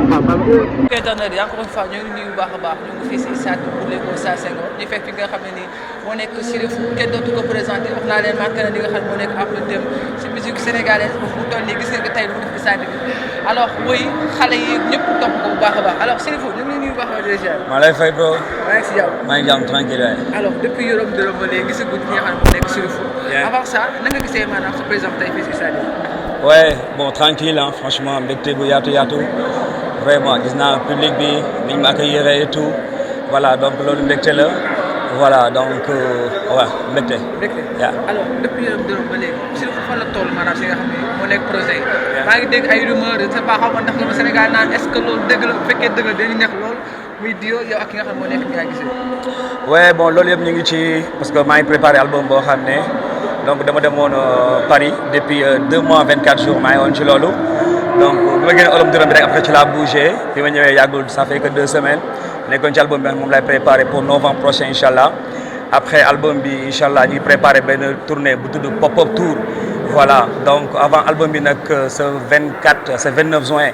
internet yi encore une fois ñoo ngi nuyu bu baax a baax ñu ngi fii si stade Léopold Sédar Senghor ñu fekk fi nga xam ne nii moo nekk Chérifou kenn dootu ko présenté wax naa leen marqué na li nga xam ne moo nekk empreinte si musique sénégalaise ba fu mu toll nii gis nga ko tey lu mu def ci stade bi alors woy xale yi ñëpp topp ko bu baax a baax alors Chérifou ñu ngi lay nuyu bu baax a baax déjà. maa lay fay bro. maa ngi si jàmm. maa ngi jàmm tranquille waay. alors depuis Yorom Dërëm ba léegi gisaguñ ki nga xam ne moo nekk Chérifou. avant ça na nga gisee maanaam sa président tey fii si stade bi. ouais bon tranquille hein franchement mbégte bu yaatu vraiment gis naa public bi niñ ma accueillir et tout voilà donc loolu mbégte la voilà donc waaw mbégte. alors depuis Yorom Dërëm ba léegi Chérifou fan la toll maanaam si nga xam ne moo nekk projet yi. maa ngi dégg ay rumeurs je ne sais pas xaw ma ndax dama Sénégal naan est-ce que loolu dëgg la bu fekkee dëgg la dañuy neex lool muy Dio yow ak ki nga xam ne moo nekk Mia Guissé. ouais bon loolu yëpp ñu ngi ci parce que maa ngi préparé album boo xam ne donc dama demoon Paris depuis 2 mois 24 jours maa ngi woon ci loolu. donc bi ma génnee Yorom Dërëm bi rek après ci laa bougé bi ma ñëwee yàggul ça fait que 2 semaines nekkoon ci album bi moom lay préparé pour novembre prochain incha allah après album bi incha allah ñuy préparé benn tournée bu tudd pop-up tour voilà donc avant album bi nag ce 29 juin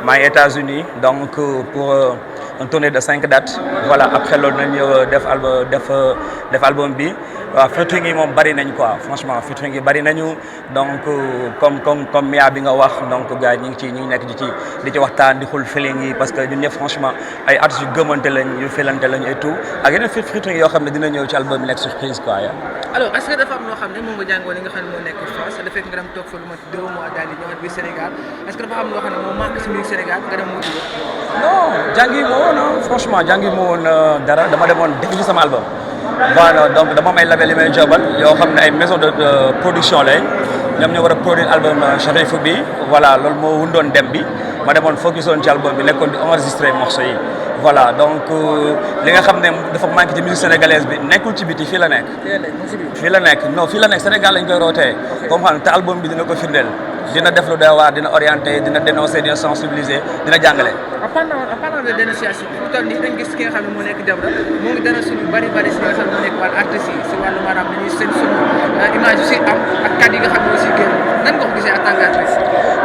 maa ngi États-Unis donc pour une tournée de 5 dates voilà après loolu nañ ñëw def album bi waaw featuring yi moom bari nañ quoi franchement featuring yi bari nañu donc comme Mia bi nga wax donc gars yi ñu ngi nekk di ci waxtaan di xul feeling yi parce que ñun ñëpp franchement ay artistes yu gëmante lañ yu filante lañ et tout ak yeneen featuring yoo xam ne dina ñëw ci album bi nekk surprise quoi ya alors est-ce que dafa am loo xam ne moom nga jàngoo li nga xam ne moo nekk France dafa fekk nga dem toog fa lu mat 2 mois daal di ñëwaat biir Sénégal est-ce que dafa am loo xam ne moo manque si musique Sénégal nga dem wuti non jàngi ma woon franchement jàngi ma woon dara dama demoon def ci sama album voilà donc dama am ay label yu may jobal yoo xam ne ay maison de production lay ñoom ñoo war a produire album Chérifou bi voilà loolu moo wundoon dem bi ma demoon focus woon ci album bi nekkoon di enregistrer morceaux yi voilà donc li nga xam ne dafa manqué ci musique sénégalaise bi nekkul ci biti fii la nekk. fii la nekk non fii la nekk Sénégal lañ koy rootee comme xam te album bi dina ko firndeel dina def lu doy waar dina orienté dina dénoncer dina sensibiliser dina jàngale. en parlant de dénonciation bu toll nii dañ gis ki nga xam ne moo nekk Jamra moo ngi dénoncé lu bari si nga xam ne moo nekk wàllu artistes yi si wàllu maanaam dañuy seen sunu image yu si am ak kàddu yi nga xam ne aussi génn nan nga ko gisee en tant qu'artiste.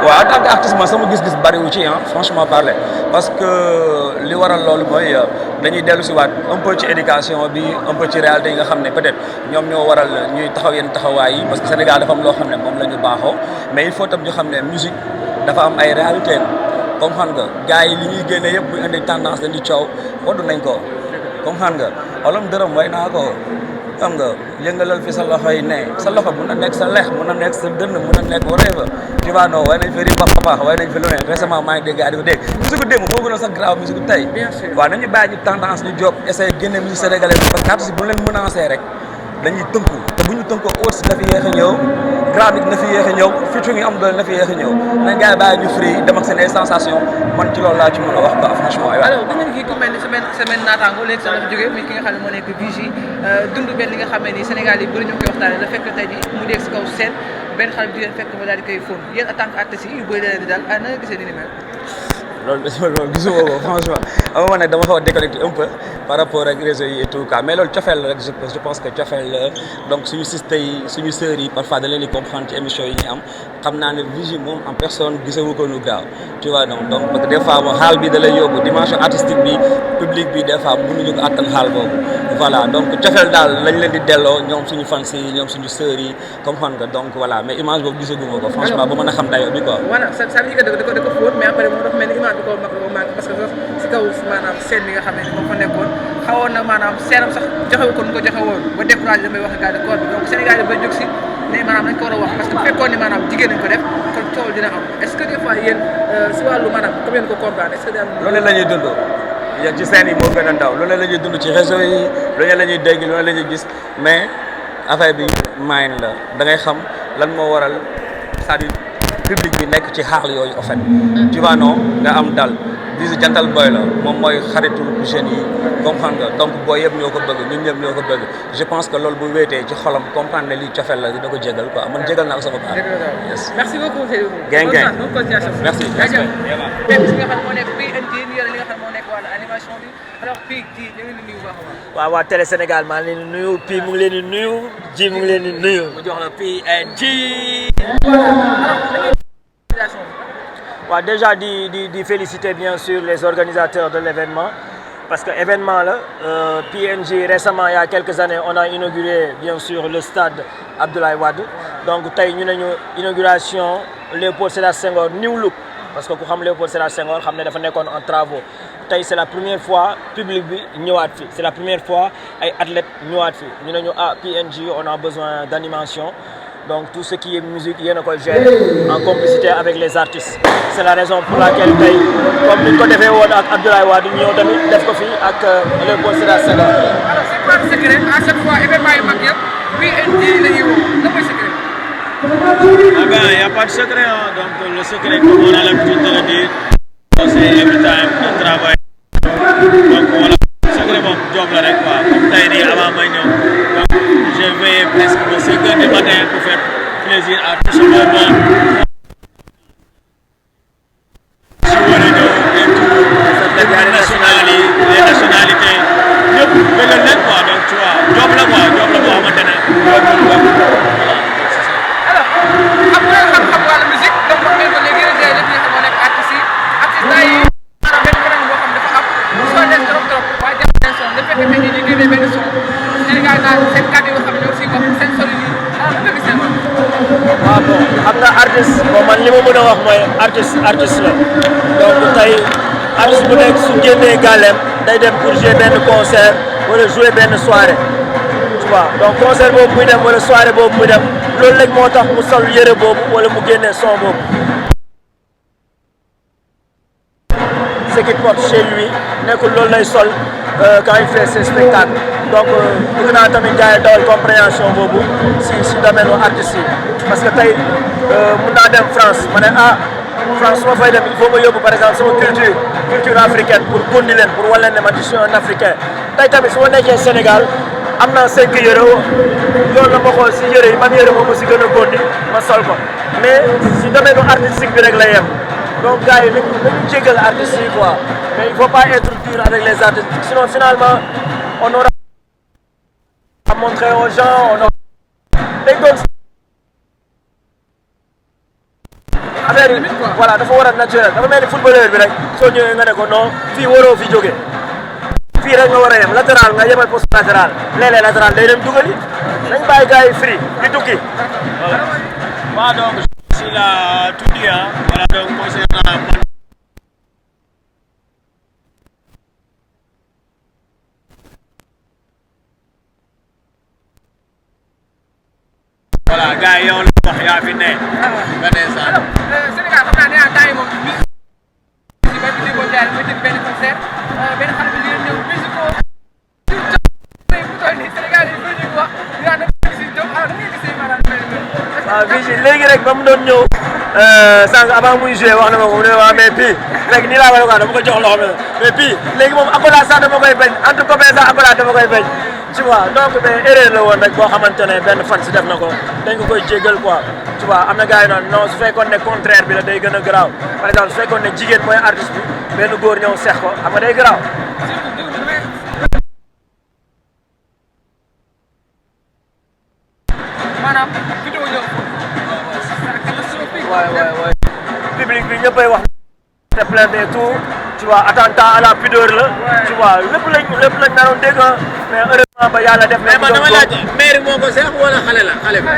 waaw en tant qu'artiste man sama gis-gis bariwu ci franchement parler parce que li waral loolu mooy dañuy dellu si waat un peu ci éducation bi un peu ci réalité yi nga xam ne peut-être ñoom ñoo waral ñuy taxaw yenn taxawaay yi parce que Sénégal dafa am loo xam ne moom la ñu baaxoo mais il faut tam ñu xam ne musique dafa am ay réalité comme xam nga gars yi li ñuy génne yëpp bu indi tendance dañuy coow waddu nañ ko comme xam nga Yorom Dërëm way naa ko xam nga yëngalal fi sa loxo yi ne sa loxo mun na nekk sa lex mun na nekk sa dënn mun na nekk whatever tu vois non waaye nañ fi riba papa waaye nañ fi lu ne récemment maa ngi dégg di ko dégg musique démb moo gënoon sax grave musique tey waaw nañu bàyyi ñu tendance ñu jóg essayer génne musique sénégalaise parce que artiste bu leen menacé rek dañuy tënku te bu ñu tënkoo aussi na fi yéex a ñëw grave it na fi yéex a ñëw featuring yi am doole na fi yéex a ñëw nañ gars yi bàyyi ñu free dem ak seen ay sensation man ci loolu laa ci mën a wax quoi franchement alors da ngeen kii ku mel ni semaine naataango léegi sax dafa jógee muy ki nga xam ne moo nekk Vigie dund benn li nga xam ne ni Sénégal yi bëri ñu koy waxtaane la fekk tey ji mu dégg si kaw scène benn xale bu jigéen fekk ma daal di koy fóon yéen en tant que artiste yi yu bëri leen di daal na nga gisee ni mel loolu gisuma ko franchement ama nag dama xaw a déconnecté un peu par rapport ak réseau yi et tout quoi mais loolu cofeel la rek je pense que cofeel la donc suñu sisters yi suñu sœurs yi parfois da leen di comprendre ci émission yi ñu am xam naa ne Vigie moom en personne gisawu ko nu gaaw tu vois donc parce que des fois moom xaal bi da lay yóbbu dimension artistique bi public bi des fois mënuñu ko attan xaal boobu voilà donc cofeel daal lañ leen di delloo ñoom suñu fans yi ñoom suñu sœurs yi comprendre nga donc voilà mais image boobu gisaguma ko franchement ba mën a xam dayoo bi quoi voilà ça veut dire que da ko fóon mais après moom dafa mel ni image bi ko mag parce que si kaw maanaam scène bi nga xam ne moom fa nekkoon xawoon na maanaam seenam sax joxewu ko nu ko joxe woon ba découragé damay wax gars de corps bi donc Sénégal yi ba jóg si ne maanaam dañ ko war a wax parce que bu fekkoon ne maanaam jigéen nañ ko def kon coow dina am est-ce que des fois yéen si wàllu maanaam comme yéen ko comprendre est-ce que day am loolu la ñuy dund yéen ci scène yi moo gën a ndaw loolu la ñuy dund ci réseau yi loolu la ñuy dégg loolu la ñuy gis mais affaire bi main la da ngay xam lan moo waral c'est-à-dire public bi nekk ci xaal yooyu en fait tu vois non nga am dal Vigie jantal boy la moom mooy xaritu jeunes yi comprendre nga donc booy yëpp ñoo ko bëgg ñun ñëpp ñoo ko bëgg je pense que loolu bu wéetee ci xolam comprendre ne lii cofeel la dina ko jégal quoi man jégal naa ko sama part. merci beaucoup Gang gang merci. jaajëf même si nga xam moo nekk PNJ ñu yore li nga xam moo nekk wàllu animation bi alors fii ji ñu ngi nuyu bu baax a baax. waaw waa Télé Sénégal maa ngi leen di nuyu Pi mu ngi leen di nuyu Ji mu ngi leen di nuyu. mu jox la PNJ. waaw déjà di féliciter bien sûr les organisateurs de l'événement parce que événement là PNJ récemment il y a quelques années on a inauguré bien sûr le stade Abdoulaye Wade donc tey ñu nañu inauguration Léopold Sédar Senghor New Look parce que ku xam Léopold Sédar Senghor xam ne dafa nekkoon en travaux tey c'est la première fois public bi ñëwaat fi c'est la première fois ay athlètes ñëwaat fi ñu nañu PNJ on a besoin d'animation. Donc tout ce qui est musique yéen a koy gérer en complicité avec les artistes c'est la raison pour laquelle tey comme ni ñu ko defee woon ak Abdoulaye Wade ñëw tamit def ko fi ak Léopold Sédar Senghor. alors c'est quoi le secret à chaque fois événement yu mag yëpp PNJ la ñuy woo lan mooy secret. Ah ben y a pas de secret hein. Donc le secret comme on a l'habitude de le dire c'est every time de travail donc voilà secret moom job la rek quoi comme tey nii avant may ñëw donc j'ai veillé presque ba 5 heures du matin pour faire plaisir à tout ce monde si war a ñëw et tout les nationalités les nationalités ñëpp bëggal leen quoi donc tu vois job la quoi job la boo xamante ne job alors am nga xam-xam wàllu musique donc wax ngeen ko léegi yéen a lépp li nga xam moo nekk artistes yi maanaam benn benn boo xam dafa am soo leen trop waaye jàpp leen son le fait que tey jii ñu génnee benn son Sénégal daal seen kàddu yoo xam ne ñoo siy wax seen solo yi ah nga gis seen bopp. waaw bon xam nga artiste bon man li ma mën a wax mooy artiste la donc tey artiste bu nekk su génnee gàllem day dem pour jouer benn concert wala jouer benn soirée tu vois donc concert boobu muy dem wala soirée boobu muy dem loolu rek moo tax mu sol yëre boobu wala mu génnee son boobu. Ce qu'il porte chez lui nekkul loolu lay sol quand il fait ses spectacles donc bëgg naa tamit gars yi dawal compréhension boobu si domaine u artistes yi parce que tey mun naa dem France ma ne France su ma fay dem il faut ma yóbbu par exemple sama culture africaine pour gondi leen pour wan leen ne man je suis un africain tey tamit su ma nekkee Sénégal am naa 5 yëre loolu la ma xool si yëre yi man yëre moom ma si gën a gondi ma sol ko mais si domaine u artistique bi rek la yem donc gars yi nañu jégal artistes yi quoi mais il faut pas être dur avec les artistes sinon finalement on aura à montrer aux gens on aura day doon affaire yi voilà dafa war a naturel dafa mel ni footballeur bi rek soo ñëwee nga ne ko non fii waroo fi jóge fii rek nga war a yem latéral nga yemal poste latéral léeg-léeg latéral day dem dugali nañ bàyyi gars yi free di tukki voilà donc si la tout dit hein voilà donc concernant voilà gars yi yow la wax yaa fi ne. nga ne Sane. Sénégal xam naa ne temps yi moom si benn vidéo boobu daal mooy benn concert benn xale bi di ñëw musico bu toll nii Sénégal yi bëri ñu wax ñu naan si jóg alors da ngay gisee maanaam waaw Vigy léegi rek ba mu doon ñëw sànq avant muy joué wax na ma ko mu ne waaw mais puis fekk nii laa koy wax dama ko jox loxo mais puis léegi moom accolade sax dama koy bañ entre copains sax accolade dama koy bañ tu vois donc mais erreur la woon rek boo xamante ne benn fan si def na ko dañ ko koy jéggal quoi tu vois am na gars yi naan non su fekkoon ne contraire bi la day gën a garaaw par exemple su fekkoon ne jigéen mooy artiste bi benn góor ñëw seex ko xam nga day garaaw. maanaam vidéo ñëw waay public bi ñëppay wax te plainte et tout tu vois attentat à la pudeur la tu vois lépp lañ naroon dégg mais heureusement ba yàlla def mais man dama laaj maire moo ko seex wala xale la xale bi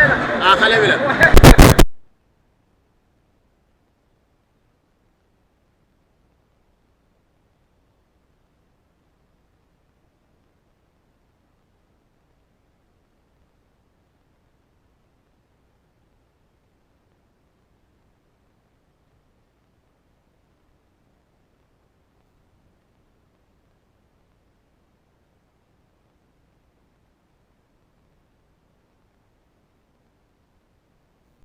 ah xale bi la